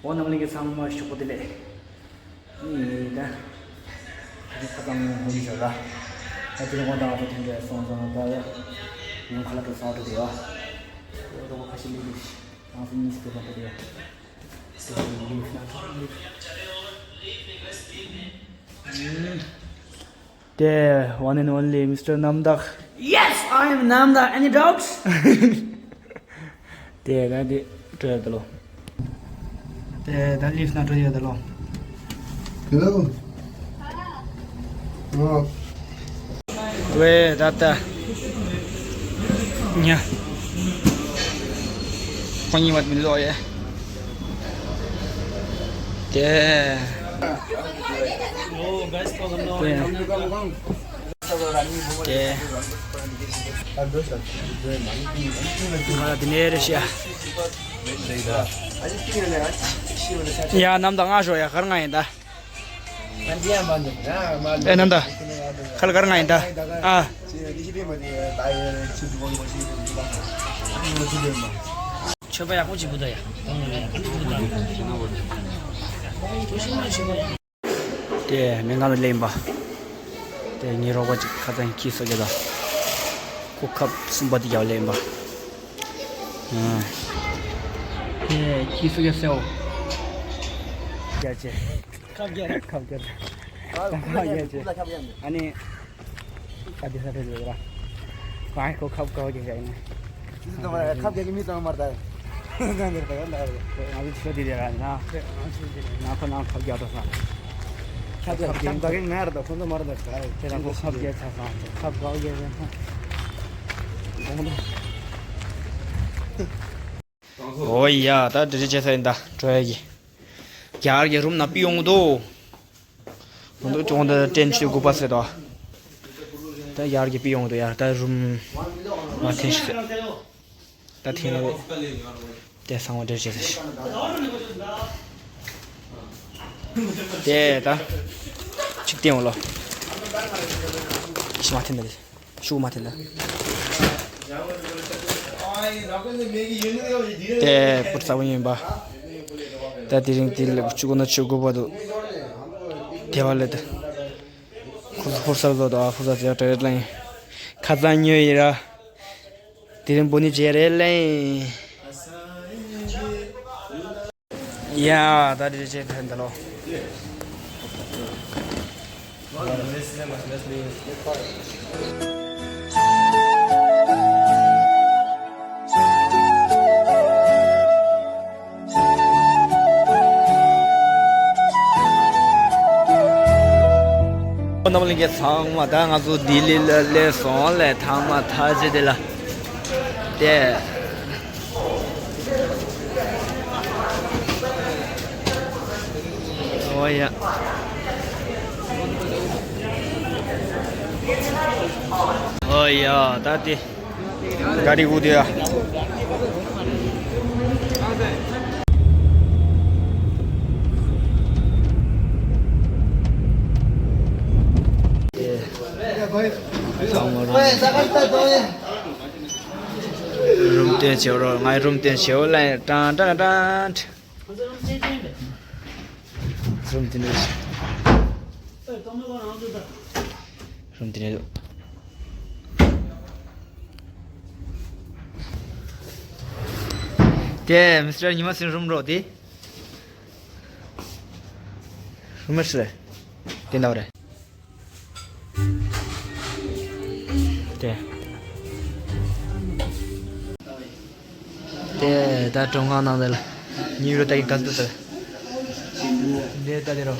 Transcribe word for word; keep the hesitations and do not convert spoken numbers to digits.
འོ་རྣམ་གླིང་གི་ཚང་མ་ཞོགས་པ་བདེ་ལེགས། ཨི་ད། ཁ་ཚང་ཧོ་མི་ཞོག་ར། ད་དེ་རིང་འོ་ད་ང་ཚོ་ཐེངས་རེ་སོང་སོང་ད་ཡ། ཡང་ཁ་ལག་དེ་སོང་དེ་ཡོད། འོ་ད་ཁ་ཤས་ལེགས་ལེགས། ང་ཚོ་གཉིས་སུ་དེ་ལ་དེ་ཡོད། དེ་ལེགས་ན་ལེགས། དེ་one and only Mister Namdak. Yes, I am Namdak. Any doubts? དེ་ད་དེ་སྤྲོད་ཡོད་ལོ། དེ་ད་ལིབ་ན་སྤྲོད་ཡོད་ལོ། Hello. ཨོ། ཝེ་ད་ད། ཉ། ཁོ་གཉིས་མ་མི་ལོ་ཡེ། དེ། དེ། དེ། ང་ལ་དེ་ནས་རེ་ཤ། ཡ་རྣམ་དག་ང་ཤོ་ཡ་གར་ང་ཡིན་ད། ཨེ་རྣམ་དག་ཁར་གར་ང་ཡིན་ད། ཨ། ཆོས་པ་ཡག་པོ་ཅིག་བུད་ད་ཡ། དེ་སྨན་ཁང་དུ་སླེབས་ཡིན་པ། དེ་ངའི་རོགས་པ་ཅིག་ཁ་སང་ཁྱི་གསོ་རྒྱུ་དང་། ཁོ་ཁབ་གསུམ་པ་དེ་རྒྱག་སླེབས་ཡིན་པ། ཨ། དེ་ཁྱི་གསོ་རྒྱུ་སེའོ། རྒྱག་ཅེ། ཁབ་རྒྱག་ཁབ་རྒྱག་ཁབ་རྒྱག་ཅེ། ཨ་ནི། ཨ་དེ་ས་ཕེ་ཟེར་ར། ཁོ་ཁོ་ཁབ་ཁབ་ཀྱི་ཞག་ཡིན། ཁབ་རྒྱག་གི་མི་ཚང་མར་ད། ང་ཚོ་ཆོས་དེ་ར་ན། ང་ཁོ་ནང་ཁབ་རྒྱག་ད་ས། ཁབ་རྒྱག་ཁབ་རྒྱག་ང་ར་ད་ཁོ་ཚོ་མར་ད་ད། དེ་ར་ཁོ་ཁབ་རྒྱག་ཚ་ས། ཁབ་ཁབ་རྒྱག་ས། ཨོ་ཡ་ད་འདྲི་རེ་བྱེད་ས་ཡིན་ད་འགྲོ་ཡ་གི། རྒྱ་གར་གྱི་རུམ་ན་པི་ཡོང་འདུག་ང་ཚོ་ཅུང་ད་ཏྲེན་ཆུ་དགུ་པ་ཟེར་དོ། ད་ཡར་གྱི་པི་ཡོང་དུ་ཡར་ད་རུམ་མ་ཐེན་ཤི། ད་ཐེན་ལ་དེ་སང་བ་འདྲེར་བྱེད་ཟེར། དེ་ད་ཅིག་ཏེ་ཡོང་ལོ། ཤི་མ་ཐེན་ད་ལེ། ཤུགས་མ་ཐེན་ད། དེ་པུར་ས་བོན་ཡིན་པ། ད་དེ་རིང་དེ་ལ་བཅུ་དགུ་ན་བཅུ་དགུ་བར་དུ་དེ་བ་ལས་ད། ཁོ་ཚོ་ཕོར་ས་བཟོ་དང་ཕོར་ས་བཟོ་གྲ་རེད་ལ་ཡིན། ཁ་ཚང་ཉོས་ཡིན་ར། དེ་རིང་བུ་ནི་བྱེད་རེད་ལ་ཡིན། ཡ་ད་དེ་བྱེད་ཕན་ད་ལོ། རྣམ་གླིང་གི་ཚང་མ་ད་ང་ཚོ་ལྡི་ལི་ལ་སླེབས་སོང་ལས་ཐ་མ་ཐ་ཆེ་དེ་ལ་དེ། ཨོ་ཡ། ཨོ་ཡ་ད་དེ། ག་རེ་གུ་དེ་ཡ། རུམ་སྟོན་བྱེད་རོགས། ང་རུམ་སྟོན་བྱེད་འོ་ལ་ཡ་ཀྲང་ཀྲང་ཀྲང་། རུམ་དེ་འདྲ་ཞིག་རུམ་དེ་འདྲ་འདུག་དེ་མི་སི་ཊར་ཉི་མ་སིན་རུམ་རོགས་དེ། རུམ་མ་སི་རེད། དེ་འདྲ་བ་རེད། དེ། དེ་ད་གྲོང་ཁང་ནང་དེ་ལ་ཉིན་རུ་ད་གི་ག་ཚོད་དེ། འདི་ད་དེ་རོ།